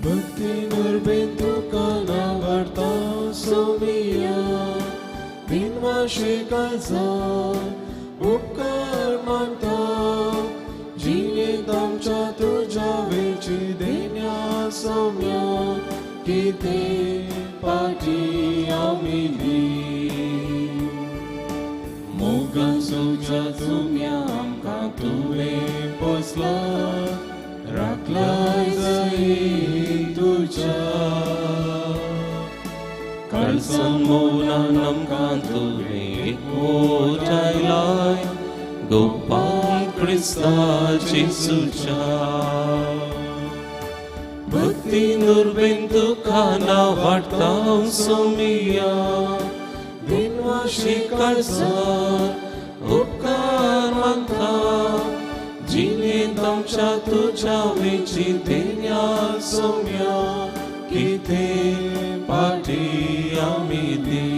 भक्ती नुरबेन तुका नावडता सोमिया दिनवाशे काळजा उपकार मानता जिणेंत आमच्या तुज्या वेळची देण्या सोम्या कितें पाटी आमी दी मोगान सोमच्या तुम्या आमकां तुवें पोसला राखलाय जाय तुज्या काळजान मौनान आमकां तुवें एकवटायलाय गोपाल क्रिस्ता जेजूच्या भक्ती नुरबेन तुका नावाडता सोमिया दिनवाशी काळजार उपकार मानता जिणेंत आमच्या तुज्या वेची देण्या सोम्या कितें पाटी आमी दी.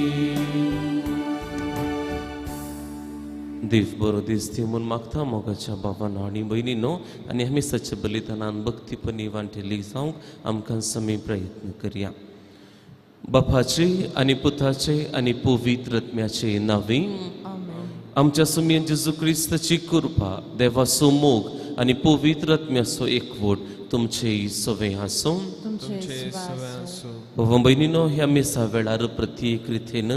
देव बरो दीस दी म्हूण मागता मोगाच्या बाबानो आनी भयणीनो आनी आमी सच्चे बलिदानान भक्तीपणी वांटेली जावंक आमकां समी प्रयत्न करया. बापाचे आनी पुताचे आनी पवित्र आत्म्याचे नांवी आमच्या सुमयन जेजू क्रिस्ताची कृपा देवाचो मोग आनी पवित्र आत्म्याचो एकवट तुमचे सवे आसूं. बाबा भयणीनो ह्या मिसा वेळार प्रत्येक रितीन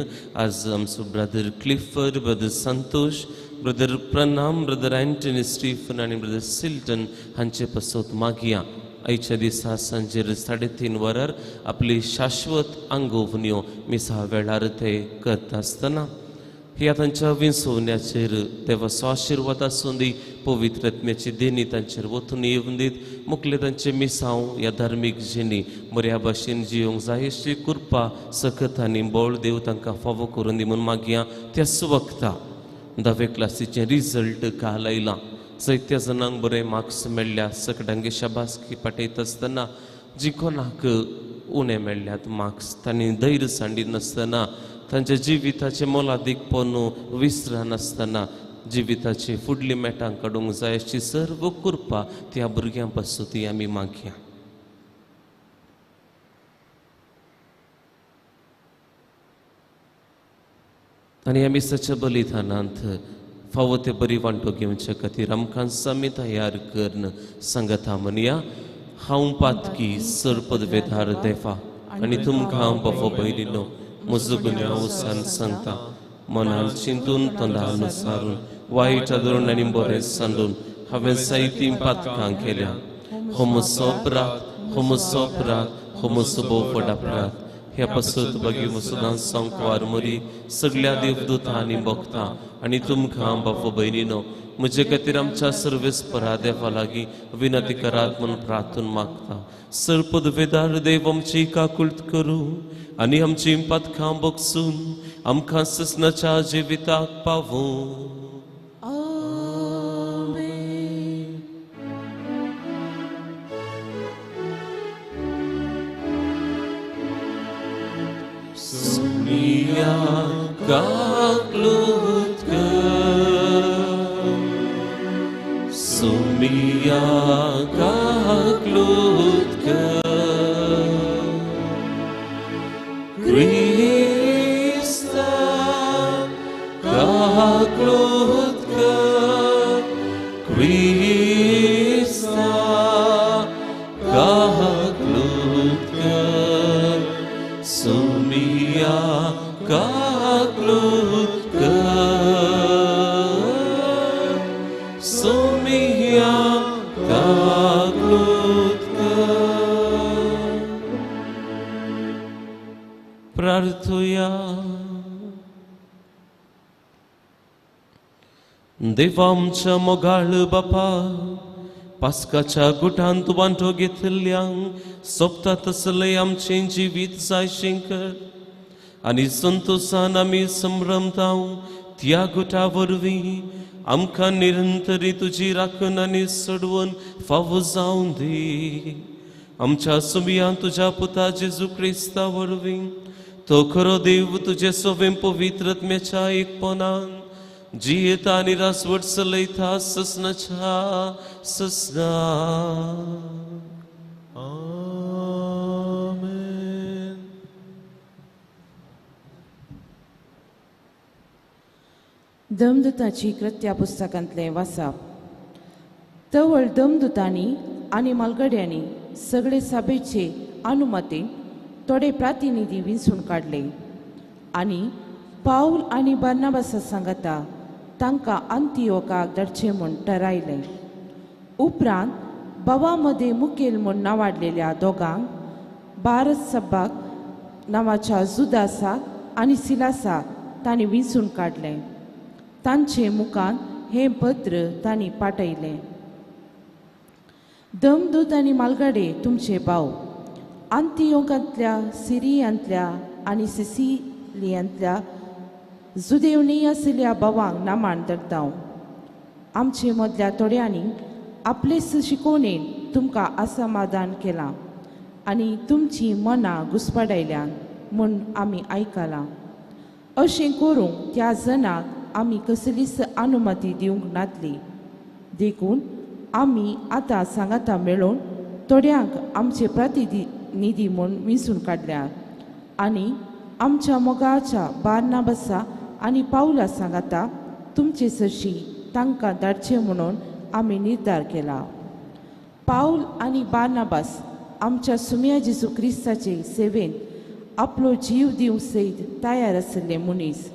आज आमचो brother Clifford, brother Santosh, brother Pranam, brother Antony Stephen आनी ब्रदर सिल्टन हांचे पासत मागया. आयच्या दिसा सांजेर 3:30 वरार आपली शाश्वत आंगोवण्यो मिसा वेळार ते करता आसतना ह्या तांच्या विंसवण्याचेर देवाचो आशिर्वाद आसूं दी, पवित्र आत्म्याची देणी तांचेर वतून येवन दीत मुखले तांचे मिसांव ह्या धार्मीक जिणी बऱ्या भाशेन जियोंक जाय अशी कृपा सकत आनी बळ देव तांकां फावो करून दी म्हूण मागया. त्याच वखता धावे क्लासीचें रिजल्ट काल आयलां, जायत्या जाणांक बरे मार्क्स मेळ्ळ्या, सगळ्यांक शाबासकी पाठयता आसतना जी कोणाक उणें मेळ्ळ्यात मार्क्स तांणी धैर्य सांडी नासतना तांच्या जिविताचें मोलादीकपण विसरनासतना जिविताची फुडली मेटां काडूंक जाय अशी सर्व कृपा त्या भुरग्यां पासून ती आमी मागया. आनी आमी सच्या बलिदानांत फावो ते बरी वांटो घेवचे खातीर आमकां समी तयार करून सांगता म्हणया. हांव पातकी सरपदवेदार देवा आनी तुमकां बाबा भयणीनो म्हजो गुन्यांव सांगता मनान चिंतून तोंडान सारून वायट आदरून आनी बरें सांडून हांवें जायतीं पातकां केल्या. हो म्हजो अपराध, हो म्हजो अपराध, हो म्हजो भोव व्हड अपराध. ह्या पासत बागी सदांच संकवार मरी सगळ्या देवदूतां आनी भक्तां आनी तुमकां बाबा भयणीनो म्हजे खातीर आमच्या सर्वेस्परा देवा लागीं विनंती करात म्हूण प्रार्थना मागता. सर्पदवेदार देव आमची काकुळट करूं आनी आमची पातकां बगसून आमकां ससनाच्या जिविताक पावूं. सुनिया काकलूत कर, सुनिया काकलूत कर, क्रिस्ता काकलूत कर, क्रिस्ता काकलूत कर, सुमिया काकलूत कर, सुमिया काकलूत कर. प्रार्थुया. देवा आमच्या मोगाळ बापा, पास्काच्या गुटांत वांटो घेतिल्ल्यांक सोंपता तसलें आमचें जिवीत जायशें कर आनी संतोसान आमी संभ्रमताव त्या गुटा वरवीं आमकां निरंतरी तुजी राखण आनी सोडवण फावो जावं दी. आमच्या सुमयान तुज्या पुता जेजू क्रिस्ता वरवीं तो खरो देव तुजे सवें पवित्र आत्म्याच्या एकपणान जियेता आनी रासवट चलयता ससनाच्या ससना. आमेन. दमदूताची कृत्या पुस्तकांतलें वाचप. तवळ दमदूतांनी आनी मालगड्यांनी सगळे सभेचे अनुमतीन थोडे प्रतिनिधी विंचून काडले आनी पावल आनी बार्नाबासा सांगाता तांकां अंतियोकाक धाडचें म्हूण ठरायलें. उपरांत बाबा मदें मुखेल म्हूण नांवाडलेल्या दोगांक भारत सब्बाक नांवाच्या जुदासाक आनी सिलासाक तांणी विंचून काडलें. तांचे मुखान हें पत्र तांणी पाठयलें. दमदूत आनी मालगाडे तुमचे भाव आंतियोकांतल्या सिरियांतल्या आनी सिसिलियांतल्या जुदेवनी आशिल्ल्या भावांक नामान धरता. आमचे मदल्या थोड्यांनी आपलेच शिकोवणेन तुमकां असमाधान केलां आनी तुमची मनां घुस्पडायल्यान म्हूण आमी आयकलां. अशें करूंक त्या जणांक आमी कसलीच अनुमती दिवंक नातली. देखून आमी आतां सांगाता मेळून थोड्यांक आमचे प्रतिनिधी म्हूण विंचून काडल्यात आनी आमच्या मोगाच्या बार्नाबासा आनी पावला सांगाता तुमचे सरशी तांकां धाडचें म्हणून आमी निर्धार केला. पावल आनी बार्नाबास आमच्या सुम्या जेजू क्रिस्ताचे सेवेंत आपलो जीव दिवंक सयत तयार आशिल्ले मनीस.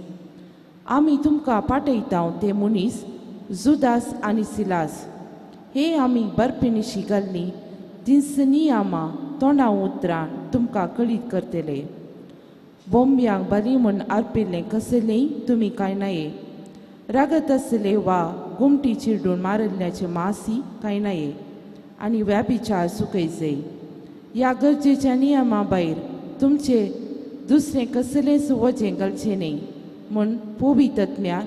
आमी तुमकां पाठयता ते मनीस जुदास आनी सिलास हे आमी बर्फिनिशी घाल्ली तिनसनी आमा तोंडा उतरां तुमकां कळीत करतले. बोंब्यांक बरी म्हूण आर्पिल्लें कसलेंय तुमी कांय नाये, रागत आसले वा गुमटी चिरडून मारिल्ल्याचे मासी कांय नाये आनी व्यापिचार चुकयचे. ह्या गरजेच्या नियमा भायर तुमचे दुसरें कसलेंच वजें घालचें न्हय म्हूण पोवी तत्म्या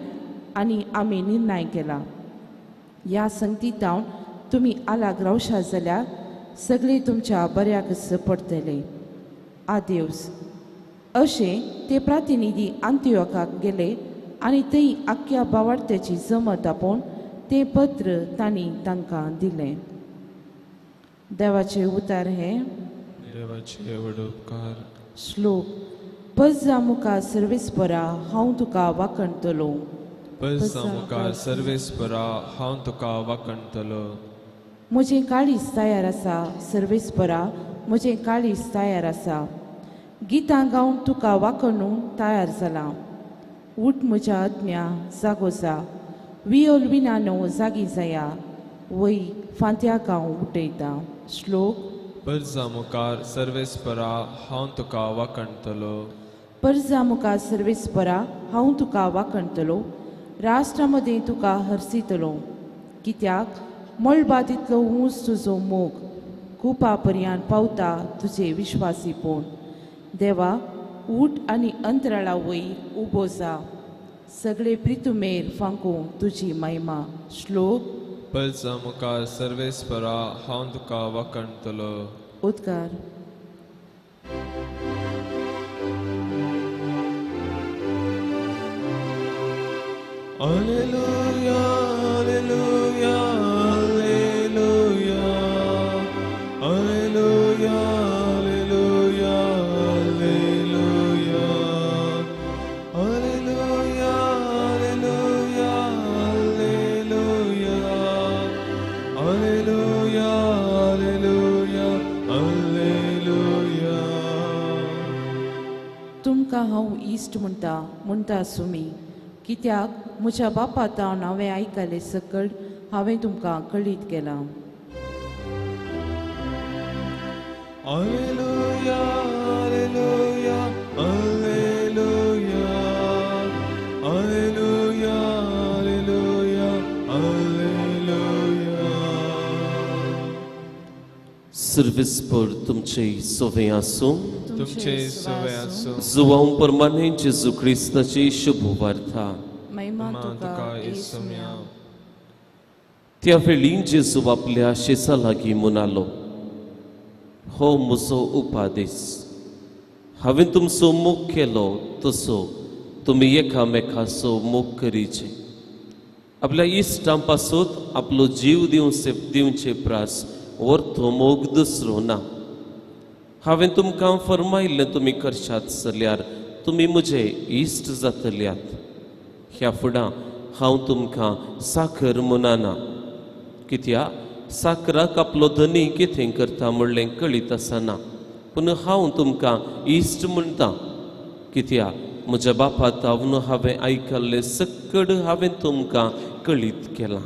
आनी आमी निर्णय केला. ह्या संगतीतावन तुमी आलाग रावशात जाल्यार सगळे तुमच्या बऱ्याकच पडटले. आदेवस. अशें ते प्रतिनिधी आंतियोकाक गेले आनी थंय आख्ख्या बावाडत्याची जमत आपोवन तें पत्र तांणी तांकां दिलें. देवाचे उतार हे. देवाचे व्हड उपकार. श्लोक. पजा मुखार सर्वेस्परा हांव तुका वाखणतलो. पजा मुखार सर्वेस्परा हांव तुका वाखणतलो. म्हजें काळीज तयार आसा सर्वेस्परा, म्हजें काळीज तयार आसा. गितां गावन तुका वाखणूंक तयार जालां. उठ म्हज्या आत्म्या जागो जा, वियोल विनानो जागी जाया, वय फांत्याक हांव उठयतां. श्लोक. परजा मुखार सर्वेस्परा हांव तुका वाखणतलो. परजा मुखार सर्वेस्परा हांव तुका वाखणतलो, राष्ट्रा मदें तुका हरसितलो. कित्याक मळबा तितलो ऊंच तुजो मोग, कुपा पर्यान पावता तुजे विश्वासीपण. देवा उठ आनी अंतराळा वयर उबो जा, सगळे प्रितुमेर फांकूं तुजी महिमा. श्लोक. परजा मुखार सर्वेस्परा हांव तुका वाखणतलो. उद्गार. Alleluia, alleluia, alleluia, alleluia, alleluia, alleluia, alleluia, alleluia, alleluia, alleluia, alleluia, alleluia. तुमकां हांव इश्ट म्हणटा म्हणटा सुमी, कित्याक म्हज्या बापा तावन हांवें आयकलें सकळ हांवें तुमकां कळीत केलां. Alleluia, alleluia, alleluia, alleluia, alleluia, alleluia. सर्वेस्पर तुमचे सोवे आसूं. तुमचे सोवे आसूं. जुवांव परमाने जेजू क्रिस्ताची शुभवार्ता. महिमा तुका येसुम्या. त्या वेळी जेजू आपल्या शेसा लागीं म्हणालो, हो म्हजो उपादेश, हांवें तुमचो मोग केलो तसो तुमी एकामेकाचो मोग करीचे. आपल्या इश्टां पासत आपलो जीव दिवचे प्रास वरतो मोग दुसरो ना. हांवें तुमकां फर्मायिल्लें तुमी करशात जाल्यार तुमी म्हजे इश्ट जातल्यात. ह्या फुडां हांव तुमकां साखर म्हणना, कित्याक साखराक आपलो धनी कितें करता म्हणलें कळीत आसना, पूण हांव तुमकां इश्ट म्हणटा, कित्याक म्हज्या बापा तावन हांवें आयकल्लें सकड हांवें तुमकां कळीत केलां.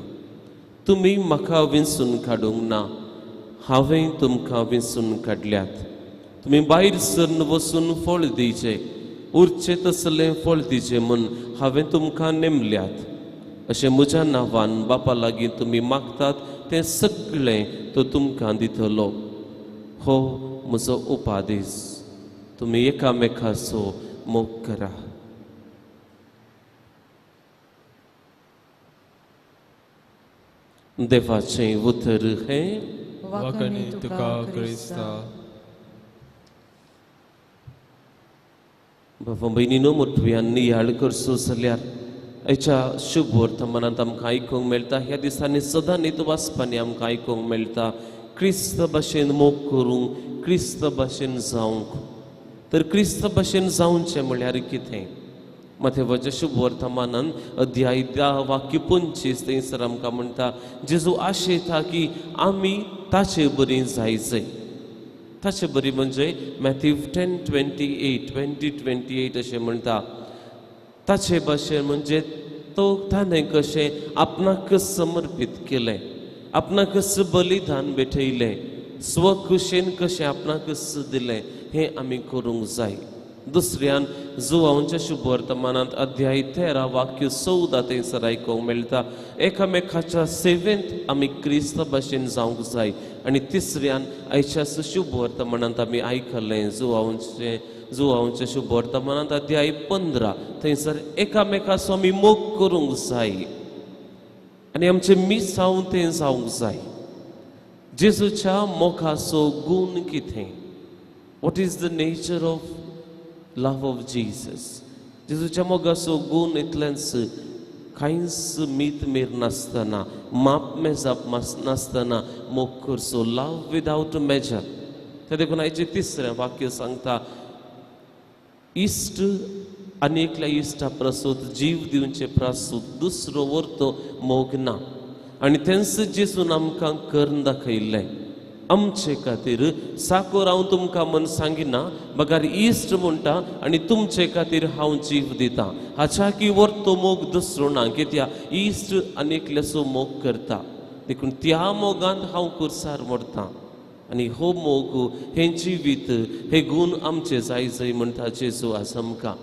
तुमी म्हाका विंचून काडूंक ना, हांवें तुमकां विंचून काडल्यात. तुमी भायर सरन वचून फळ दिवचें, उरचें तसलें फळ दिवचें म्हूण हांवें तुमकां नेमल्यात. अशें म्हज्या नांवान बापा लागीं तुमी मागतात तें सगळें तो तुमकां दितलो. हो म्हजो उपादेश, तुमी एकामेकाचो मोग करा. देवाचें उतर हें. वाखाणी तुका क्रिस्ता. बाबा भयणीनो, मोठव्यान नियाळ करचो जाल्यार आयच्या शुभ वर्तमानांत आमकां आयकूंक मेळटा. ह्या दिसांनी सदां न्हीद वाचपांनी आमकां आयकूंक मेळटा, क्रिस्त भाशेन मोग करूंक, क्रिस्त भाशेन जावंक. तर क्रिस्त भाशेन जावचें म्हळ्यार कितें? माथेवाच्या शुभ वर्तमानान अध्याय 10 वाक्य 25 थंयसर आमकां म्हणटा, जेजू आशेता की आमी ताचे बरी जायचे. ताचे बरी म्हणजे मॅथ्यू 10:28 20:28 अशें म्हणटा. ताचे भाशेन म्हणजे तो ताणें कशें आपणाक समर्पीत केलें, आपणाक बलिदान भेटयलें, स्वखुशेन कशें आपणाक दिलें, हें आमी करूंक जाय. दुसऱ्यान जुवांच्या शुभ वर्तमानांत अध्याय 13 वाक्य 14 थंयसर आयकूंक मेळटा, एकामेकाच्या सेवेंत आमी क्रिस्त भाशेन जावंक जाय. आनी तिसऱ्यान आयच्या शुभ वर्तमानांत आमी आयकलें जुवांच्या शुभ वर्तमानांत अध्याय 15 थंयसर एकामेकाचो आमी मोग करूंक जाय आनी आमचें मिसांव तें जावंक जाय. जेजूच्या मोगाचो गूण कितें? What is the nature of love of Jesus? जेजूच्या मोगाचो गूण इतलेंच, कांयच मीत मेर नासतना, माप मेजाप नासतना मोग करचो, लव विदावट मेजर. तें देखून आयचें तिसरें वाक्य सांगता, इश्ट आनी एकल्या इश्टा प्रसूत जीव दिवचे प्रसूत दुसरो वरतो मोग ना. आनी तेंच जेजून आमकां करून दाखयल्लें. आमचे खातीर साकोर हांव तुमकां म्हण सांगिना, बगर इश्ट म्हणटा आनी तुमचे खातीर हांव जीव दिता. हाच्या की वरतो मोग दुसरो ना, कित्याक इश्ट आनी एकल्याचो मोग करता, देखून त्या मोगांत हांव कुर्सार मरता. आनी हो मोग, हें जिवीत, हे गूण आमचे जाय जाय म्हणटा जेजू आज आमकां.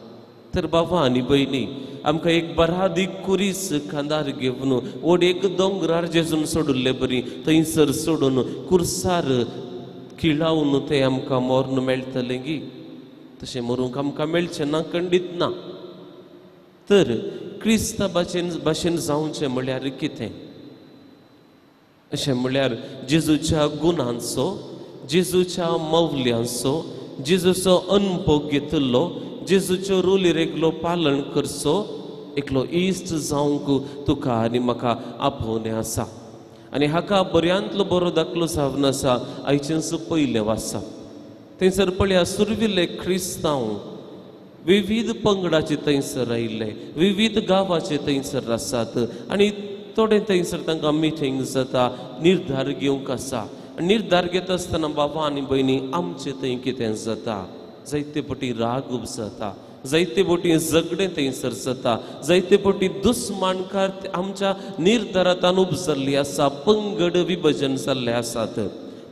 तर बाबा आनी भयणी, आमकां एक बरादीक कुरीस खांदार घेवन व्हड एक दोंगरार जेजून सोडिल्ले बरी थंयसर सोडून कुर्सार खिळावन तें आमकां मर्ण मेळटलें गी? तशें मरूंक आमकां मेळचें ना, खंडीत ना. तर क्रिस्ता भाशेन जावचें म्हळ्यार कितें? अशें म्हळ्यार जेजूच्या गुणांचो, जेजूच्या मौल्यांचो, जेजूचो अनुभव घेतिल्लो, जेजूच्यो रुली रेगलो पालन करचो एकलो इश्ट जावंक तुका आनी म्हाका आपोवणें आसा. आनी हाका बऱ्यांतलो बरो दाखलो जावन आसा आयचेंच पयलें वाचप. थंयसर पळया, सुरविल्ले क्रिस्तांव विविध पंगडाचे थंयसर आयिल्ले, विविध गांवाचे थंयसर आसात आनी थोडे थंयसर तांकां मिटींग जाता, निर्धार घेवंक आसा. निर्धार घेता आसतना बाबा आनी भयणी आमचे थंय कितें जाता? जायते पटी राग उपजता, जायते पटी झगडें थंयसर जाता, जायते पटी दुस्मानकार आमच्या निर्धारांत उपजल्ली आसा, पंगड विभजन जाल्ले आसात.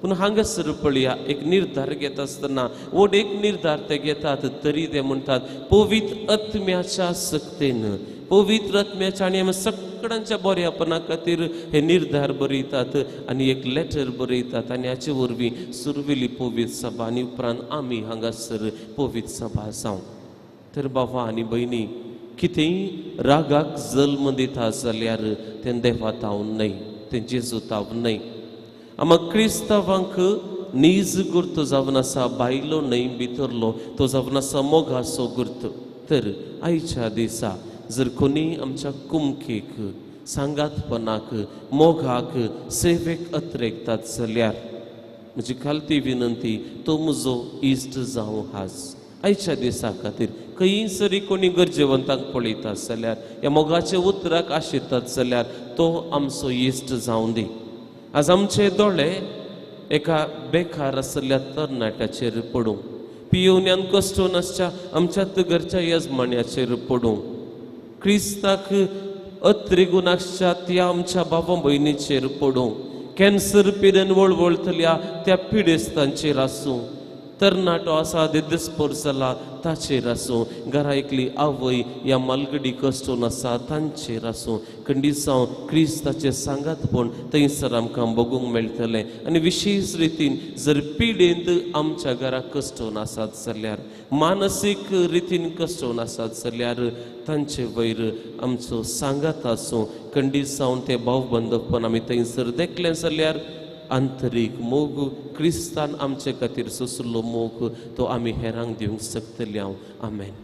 पूण हांगासर पळया, एक निर्धार घेता आसतना व्हड एक निर्धार ते घेतात, तरी ते म्हणटात पवित्र आत्म्याच्या सक्तेन, पवित्र आत्म्याच्या आनी आमी सगळ्यांच्या बऱ्यापणा खातीर हे निर्धार बरयतात आनी एक लेटर बरयतात आनी हाचे वरवीं सुरवेली पवित्र सभा आनी उपरांत आमी हांगासर पवित्र सभा जावं. तर बाबा आनी भयणी, कितेंय रागाक जल्म दिता जाल्यार तें देवा तावन न्हय, तें जेजू तावन न्हय. आमकां क्रिस्तांवांक नीज गुर्त जावन आसा, बायलो न्हय भितरलो तो जावन आसा मोगाचो गुर्त. तर आयच्या दिसा जर कोणी आमच्या कुमकेक, सांगातपणाक, मोगाक, सेवेक अत्रेकतात जाल्यार म्हजी खालती विनंती, तो म्हजो इश्ट जावं. हाज आयच्या दिसा खातीर खंयी सरी कोणी गरजेवंतांक पळयतात जाल्यार ह्या मोगाच्या उतराक आशितात जाल्यार तो आमचो इश्ट जावं दी. आज आमचे दोळे एका बेकार आशिल्ल्या तरणाट्याचेर पडूं, पियोवण्यान कश्टून आसच्या आमच्याच घरच्या येजमान्याचेर पडूं, क्रिस्ताक अत्रिगून आसच्या त्या आमच्या बाबा भयणीचेर पडूं, कॅन्सर पिडेन वळवळतल्या त्या पिडेस्तांचेर आसूं, तरणाटो आसा दिस्पोर जाला ताचेर आसूं, घरा एकली आवय ह्या मालगडी कश्टून आसा तांचेर आसूं. कंडिसांव क्रिस्ताचें सांगातपण थंयसर आमकां बगूंक मेळटलें. आनी विशेश रितीन जर पिडेंत आमच्या घरा कश्टून आसात जाल्यार, मानसीक रितीन कश्टून आसात जाल्यार तांचे वयर आमचो सांगात आसूं. कंडिसांव ते भावबंदपण आमी थंयसर देखलें जाल्यार आंतरीक मोग क्रिस्तान आमचे खातीर सोंसलो मोग तो आमी हेरांक दिवंक शकतले. हांव आमेन.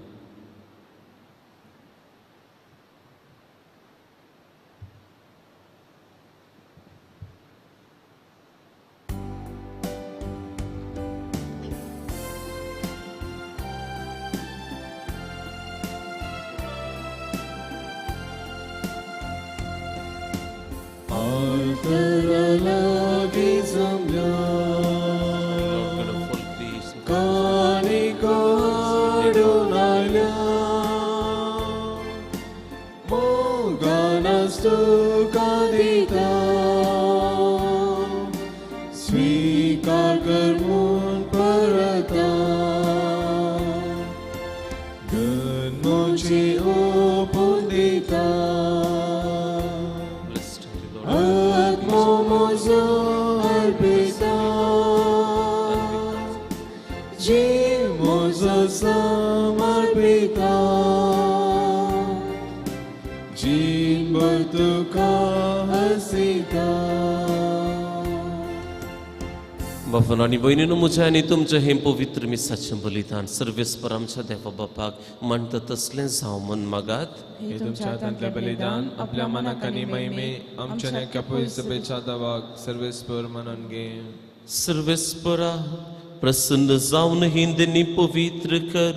बाबांनो आनी भयणींनो, म्हज्या आनी तुमचें हें पवित्र मिसाचें बलिदान सर्वेस्पर आमच्या देवा बापाक मानता तसलें जावं म्हूण मागात. हे तुमच्या हातांतलें बलिदान आपल्या मनाक आनी महिमे आमच्या न्याय सभेच्या दावाक सर्वेस्पर म्हणून घे. सर्वेस्परा प्रसन्न जावन हिंदनी पवित्र कर,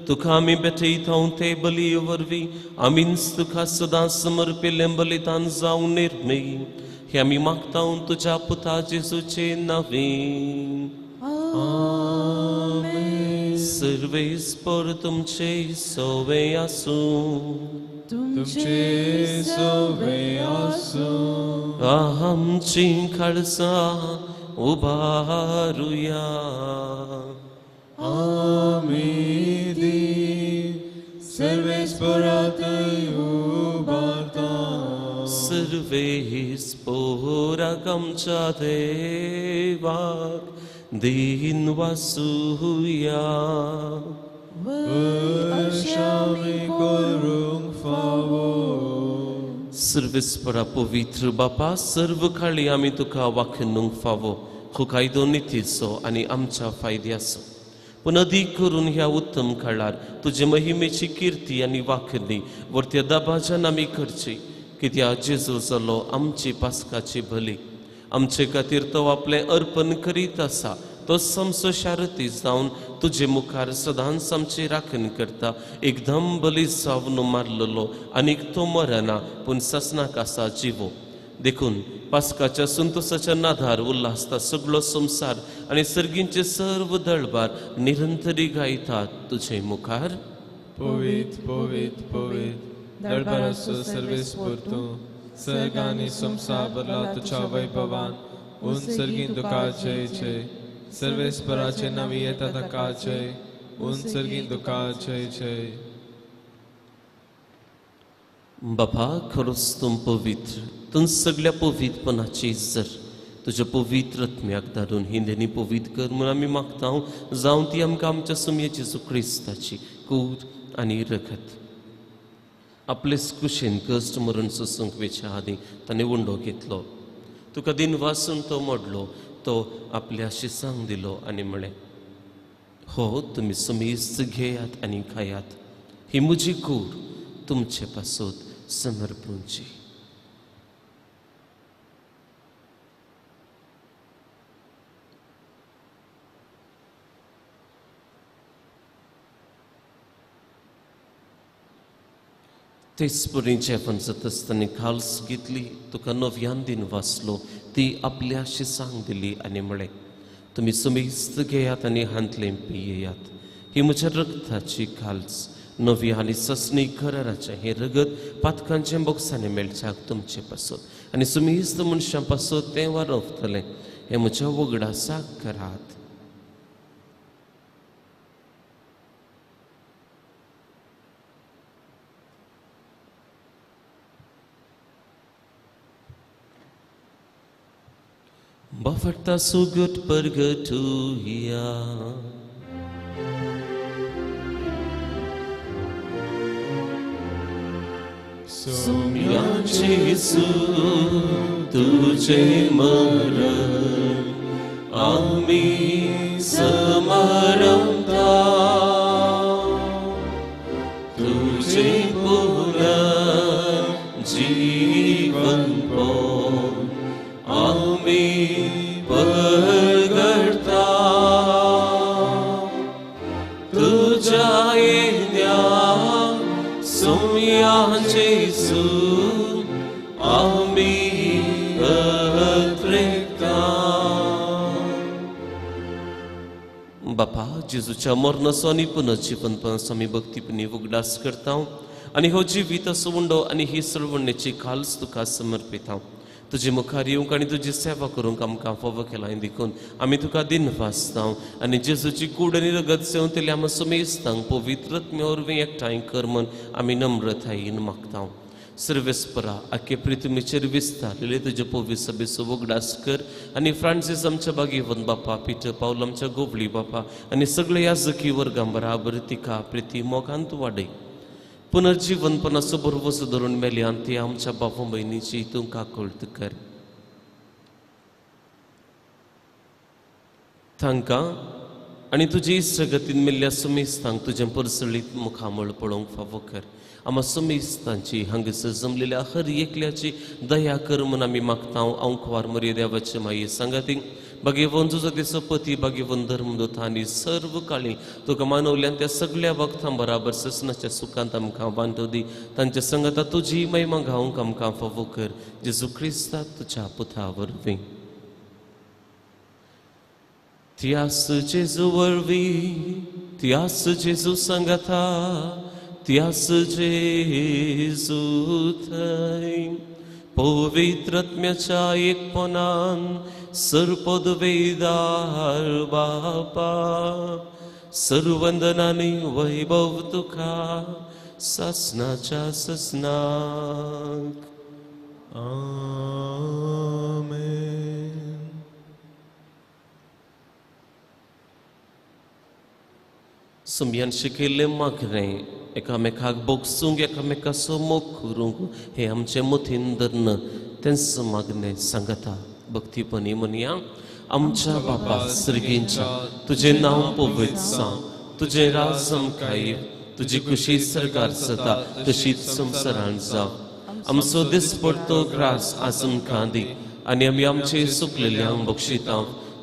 तुका आमी भेटयता ते बली वरवीं आमीच तुका सदां समर्पिल्लें बलिदान जावन निर्मी. हे आमी मागता तुज्या पुता जेजूचे नांवे. आमेन. सर्वेस्पर तुमचे सवे आसूं. तुमचे सवे आसूं. आमची खालसा उबारुया. आमी दी सर्वेस्परात उबारता. सर्वेस्पोराक आमच्या देवाक दीन वासुया. करूंक फावो. सर्वेस्परा पवित्र बापा, सर्व काळी आमी तुका वाखणूंक फावो हो कायदो नितीचो आनी आमच्या फायद्याचो. पूण अदीक करून ह्या उत्तम काळार तुजे महिमेची किर्ती आनी वाखणी वरत्या दबाज्यान आमी करची, कित्याक जेजू जालो आमची पास्काची बली. आमचे खातीर तो आपलें अर्पण करीत आसा. तो समसो शारती जावन तुजे मुखार सदांच आमची राखण करता. एकदम बली जावन मारलेलो आनीक तो मरना, पूण ससनाक आसा जिवो. देखून पास्काच्या संतोसाच्या नादार उल्हासता सगळो संवसार आनी सर्गींचे सर्व दळबार निरंतरी गायतात तुजे मुखार. पवित्र पवित्र पवित्र दळबाराचो सर्वेस्पर तूं, सर्ग आनी संवसार भरला तुज्या वैभवान. उन सर्गीन तुका जय जय. सर्वेस्पराचे नांवी येता ताका जय. उन सर्गीन तुका जय जय. बाबा, खरोच तूं पवित्र, तूं सगळ्या पवित्रपणाची जर तुज्या पवित्र आत्म्याक धाडून हिंदेनी पवित्र कर म्हूण आमी मागता. जावं ती आमकां आमच्या सुमये जेजू क्रिस्ताची कूड आनी रगत. आपले कुशेन कश्ट मरण सोसूंक वेच्या आदीं ताणें उंडो घेतलो, तुका दिन वासून तो मोडलो, तो आपल्या शिसांक दिलो आनी म्हळें, हो तुमी समेस्त घेयात आनी खायात, ही म्हजी कूड तुमचे पासत समर्पूंची. तेच परी जेवण जाता आसतना खाल्स घेतली, तुका नव्यान दिन वाचलो, ती आपल्या शिसांक दिली आनी म्हळें, तुमी समेस्त घेयात आनी हांतलें पियेयात. ही म्हज्या रक्ताची खाल्स, नवी आनी ससणी कराराचें हें रगत पातकांचें बोगसांनी मेळच्याक तुमचे पासत आनी समेस्त मनशां पासत तें वारवतलें. हें म्हज्या वगडासाक करात. Bafarta sugut pergatuya. Sumya Jesu tujhe maran ami samaramta tujhe punar jeevan po ami परगडता तुझ्या येण्या सुम्या जेसू आमी अत्रेकता. बापा, जेजूच्या मरणाचो आनी पुनर्जीवनपणाचो आमी भक्तीपणी उगडास करता आनी हो जिवीत असो उंडो आनी ही सळवणेची खाल्स तुका समर्पिता. तुजे मुखार येवंक आनी तुजी सेवा करूंक आमकां फावो केला देखून आमी तुका दिन वाचता आनी जेजूची कूड आनी रगत सेवतल्या आमकां समेस्तांक पवित्रत्म्या वरवीं एकठांय कर म्हूण आमी नम्रतायेन मागता. सर्वेस्परा आखे पृथ्वीचेर विस्तारलेले तुजे पवित्र सभेचो उगडास कर आनी फ्रांसीस आमच्या बागेवन बापा, पीटर पावल आमच्या गोवली बापा आनी सगळे याजकी वर्गां बराबर तिका प्रिती मोगांत वाडय. पुनर्जीवनपणाचो भरवंसो धरून मेल्यान ती आमच्या बापा भयणीची तूं काकळत कर. तांकां आनी तुजे इश्टगतीन मेल्ल्या सुमेस्तांक तुजें परसळीत मुखामळ पळोवंक फावो कर. आमा सुमेस्तांची हांगासर जमलेल्या हर एकल्याची दया कर म्हूण आमी मागता. आंकवार मरिया देवाचे माये सांगातीक बागेवन तुजो पती बागेवन धर्मदूत आनी सर्व काळी तुका मानवल्यान त्या सगळ्या भक्तां बराबर ससनाच्या सुखांत आमकां वांटो दी. तांच्या संगता तुजी महिमा गावंक आमकां फावो कर. जेजू क्रिस्ता तुज्या पुता वरवीं. त्यास जेजू वरवीं, त्यास जेजू सांगाता, त्यास जेजू थंय पवित्रत्म्याच्या एकपणान सर्पदवेदार बापा सर्वंदनानी वैभव तुका ससनाच्या ससनाक. आमेन. सुमयान शिकयल्लें मागणें एकामेकाक बोगसूंक एकामेकाचो मोग करूंक हें आमचें मतीन धरून तेंच मागणें सांगता. भक्तीपणी म्हणया, आमच्या बापा सर्गींच्या, तुजें नांव पवित्र जावं, तुजें राज आमकां येवं, तुजी खुशी सरकार जाता तशीच संवसारांत जावं. आमचो दिसपडतो ग्रास आज आमकां दी आनी आमी आमचे सुकलेल्यांक बक्षिता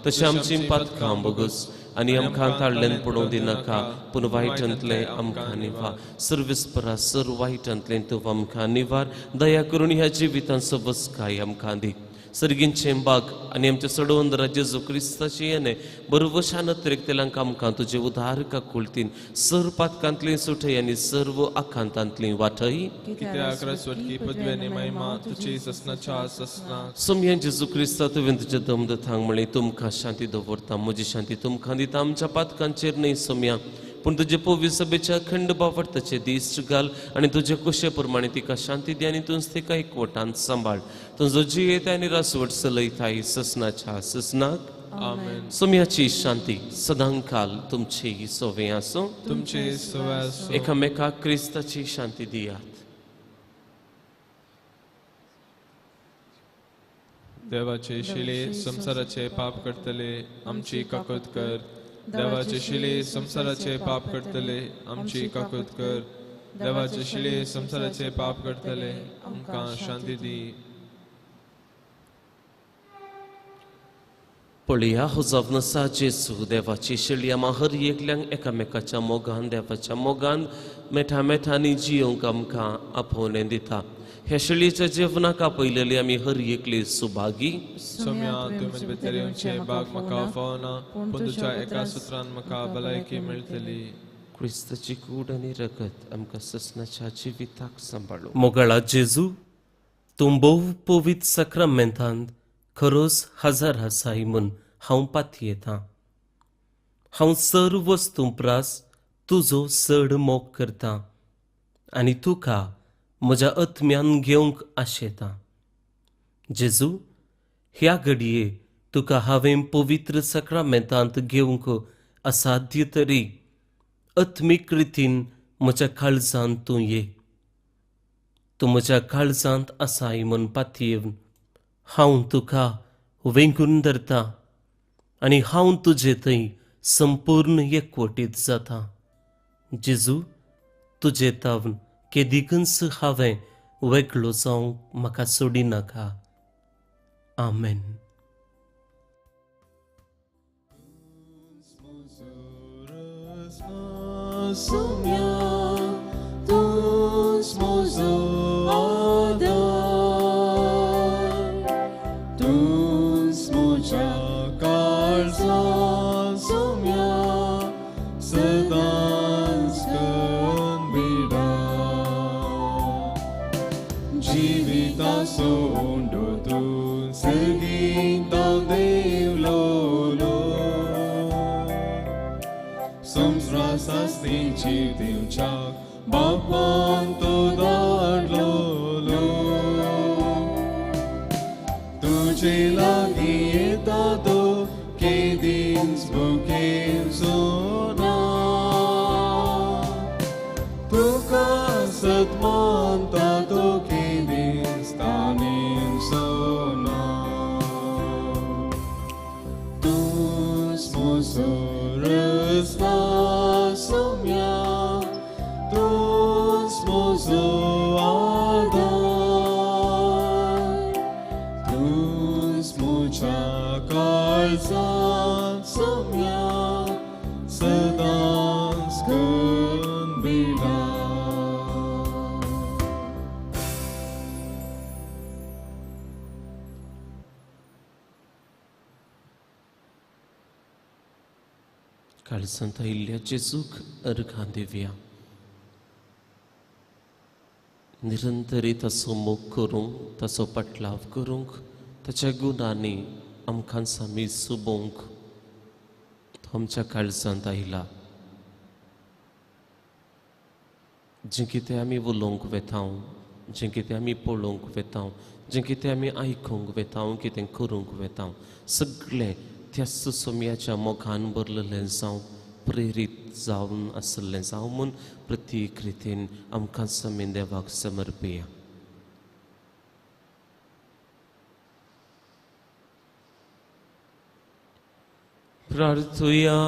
तशें आमची पातकां बगस आनी आमकां ताडल्यान पडोवंक दिनाका, पूण वायटांतलें आमकां निवार. सर्वेस्परा सर वायटांतलें तूं आमकां निवार. दया करून ह्या जिवितांचो बसकाय आमकां दी. सर्गींचें बाग आनी आमच्या सडवंदरा जेजू क्रिस्ताची येणे बरोबर अतिरिक्तल्यांक आमकां तुजे उदार काकुळतीन सर पातकांतली सुटय आनी सर्व आकांतांतली वाटय. सोमया जेजू क्रिस्ता तुवें तुज्या दमदथांक म्हळें, तुमकां शांती दवरता, म्हजी शांती तुमकां दिता. आमच्या पातकांचेर न्हय सोमया, पूण तुजे पवित्र सभेच्या अखंड बावडताचे दीस घाल आनी तुजे कुशे प्रमाणे तिका शांती दी आनी तूंच तिका एकवटान सांबाळ. तुजो जियेत आनी रासवट चलयताय ससनाच्या ससनाक. आमेन. सोम्याची शांती सदांकाल तुमची सोवे आसूं. तुमचे सोवे आसूं. एकामेकाक क्रिस्ताची शांती दियात. देवाचे शिले संसाराचे पाप करतले आमची काकूत कर. देवाचे शिले संसाराचे पाप करतले आमची काकूत कर. देवाचे शिले संसाराचे पाप करतले आमकां शांती दी. पळया हो जावन आसा जेजू देवाची शेळी आमा हर एकल्यांक एकामेकाच्या मोगान देवाच्या मोगान मेठा मेठांनी जियोंक आमकां आपोवणें दिता. ह्या शेळयेच्या जेवणाक आपयलेली आमी हर एकली सुभागी. सोम्या तूं म्हजे भितर येवचें बाग म्हाका फावना, पूण तुज्या एका सुत्रान म्हाका भलायकी मेळटली. क्रिस्ताची कूड आनी रगत आमकां ससनाच्या जिविताक सांबाळू. मोगाळा जेजू, तूं भोव पवित्र साक्रामेंतांत खरोच हजार आसाय म्हूण हांव पातयेतां. हांव सर्व वस्तूं प्रास तुजो चड मोग करतां आनी तुका म्हज्या आत्म्यान घेवंक आशेतां. जेजू, ह्या घडये तुका हांवें पवित्र साक्रामेंतांत घेवंक असाध्य तरी आत्मीक रितीन म्हज्या काळजांत तूं ये. तूं म्हज्या काळजांत आसाय म्हूण पातयेवन हांव तुका वेंगून धरता आनी हांव तुजे थंय संपूर्ण एकवटीत जाता. जेजू, तुजे तावन केदिकूच हांवें वेगळो जावंक म्हाका सोडिनाका. आमेन. सोम्या तूंच म्हजो आदार, तूंच म्हज्या काळजांत सोम्या सदांच कनबिडा. जिविताचो उंडो तूं सर्गींत हांव देंवलोलो, संस्रासास्तीची दिवच्याक बापान तो धाडलोलो. तुजे लागीं येता तो केदींच भुकेवचो ना, तुका सत मानता तो केदींच तानेवचो ना. तूंच म्हजो रस्ता सोम्या, तूंच म्हजो आदार, तूंच म्हज्या काळजांत सोम्या सदांच कनबिडा. काळजांत आयिल्ल्या जेजूक अर्घां दिवया. निरंतरी ताचो मोग करूंक, ताचो पाटलाव करूंक, ताच्या गुणांनी आमकां सामी सुबोवंक तो आमच्या काळजांत आयला. जें कितें आमी उलोवंक वेता, जें कितें आमी पळोवंक वेता, जें कितें आमी आयकूंक वेता, कितें करूंक वेता, सगळें त्याच सोम्याच्या मोगान भरलेलें जावं, प्रेरीत जावन आसलें जावं म्हूण प्रत्येक रितीन आमकां समी देवाक समर्पिया. प्रार्थुया.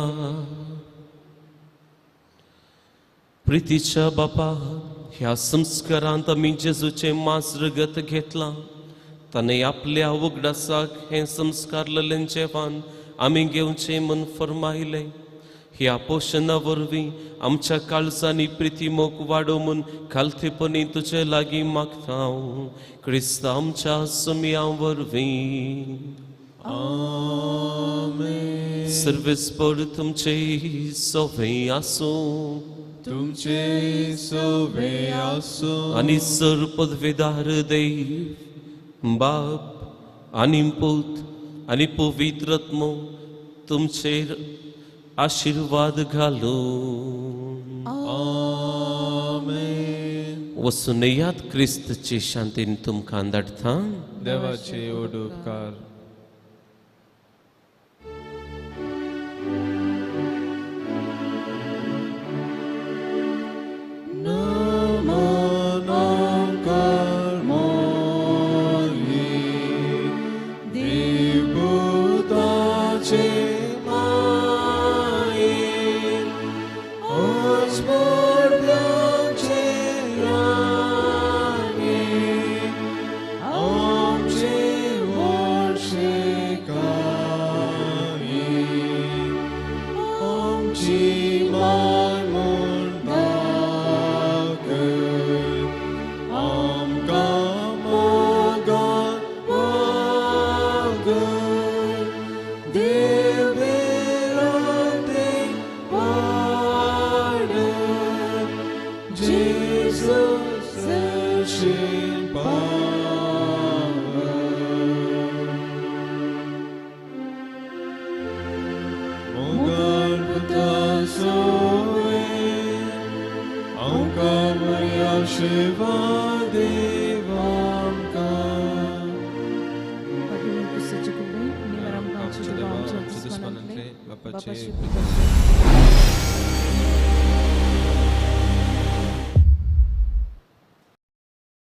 प्रितीच्या बापा, ह्या संस्कारांत आमी जेजूचें मांस रगत घेतलां. ताणें आपल्या उगडासाक हें संस्कारलेलें जेवण आमी घेवचें म्हूण फर्मायलें. ह्या पोशणा वरवीं आमच्या काळजांनी प्रिती मोग वाडो म्हूण खालतेपणी तुजे लागीं मागता. क्रिस्त आमच्या सोम्या वरवीं. आमेन. सर्वेस्पर तुमचे सोवे आसूं, तुमचे सोवे आसूं. आनी सर पदवेदार देव बाप आनी पूत आनी पवित्र आत्मो तुमचेर आशिर्वाद घालूं. आमेन. वचून येयात, क्रिस्तचे शांतीन तुमकां धाडटा. देवाचे व्हड उपकार. नमन ओंकार मोली देवपुताचे माये, अजमोर्याचे राणे, आमचे वर्ष कर देव भिरांतेक वाडय जेजू सरशीं पावय. मोगान पुता सोवे आमकां बऱ्या शिवा देव आमकां. आमच्या देवा, आमच्या दुस्मानांतले बापाचे बापाचे पुताचे.